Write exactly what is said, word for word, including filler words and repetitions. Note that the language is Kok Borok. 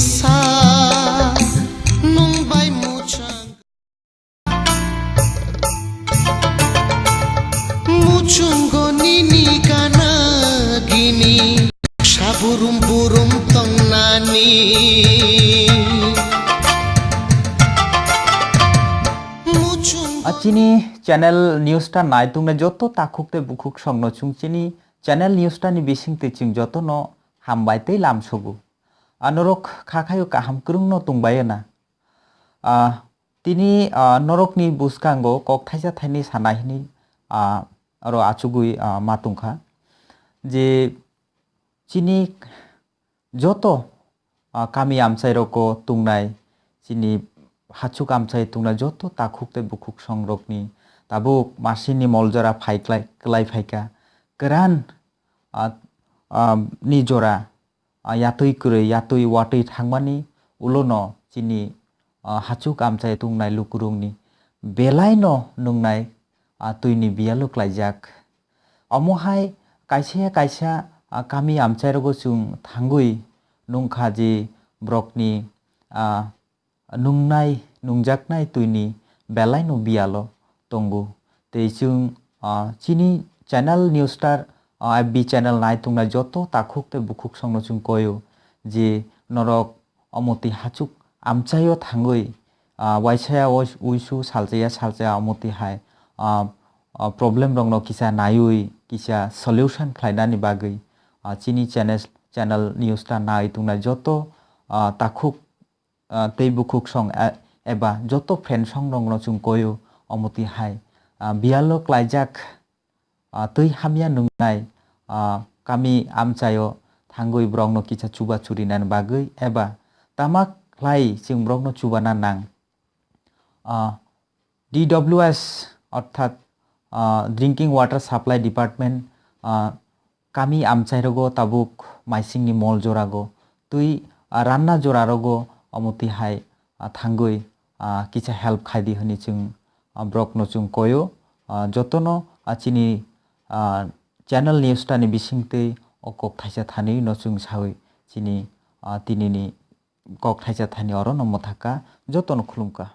sa nung bai muchang. Muchungo nini kana gini saburum burum tongnani. Muchungo A chini channel news ta nai tungna joto takhuk tei bukhuk songno chwng chini channel news ta ni bising tei chwng joto no hambai tei lam sogo. A norok kha khayo kaham kwrwng no tungbai na. A tini, a, norok ni bwskango kok thaisa thaini sana hini, a, aro achugwi, a, ma tungkha je chini joto, a, kami amchai rogo tungnai, chini hachuk amchai tungnai joto takhuk tei bukhuk song rokni tabuk masini moljora phai klai, klai phaikha. Kwran, a, a, ni jora, a, yatwi kwrwi, yatwi watwi thangmani ulono chini, a, hachuk amchai tungnai lukurokni belaino nungnai, a, twini biyalo klaijak. Omo hai kaisa ya kaisa, a, kami amchai rogo chwng thangwi nungkha je borokni, a, nungnai, nungjaknai twini belaino biyalo tongo. Tei chwng, ah, chini channel New Star, ah, F B channel nai tongna joto takhuk tei bukhuk songno chwng koyo je norok omotwi hachuk amchaio thangwi, ah, waisaya wais-, uisu salchaya salchaya omotwi hai, ah, ah, problem rokno kisa naiwi kisa solution khlainani bagwi, ah, chini channel, channel New Star nai tongna joto, ah, takhuk ah, tei bukhuk song, ah, eba joto fan song rokno chwng koyo, omotwi hai, ah, biyalo klaijak, ah, twi hamya nungnai, ah, kami amchaio thangwi borokno kisa chuba churinani bagwi eba tama khlai chwng borokno chubana nang. Ah, D W S orthat, ah, Drinking Water Supply Department, ah, kami amchai rogo tabuk maisingni mol jorago twi, ah, ranna jora rogo omotwi hai, ah, thangwi, ah, kisa help khaidi hwnwi chwng, ah, borokno chwng koyo. Ah, jotono, ah, chini, ah, channel New Star ni bisingtwi o kok thaisa thani no chwng sawi chini, ah, tinini kok thaisa thani oro no mwthaka jotono khulumkha.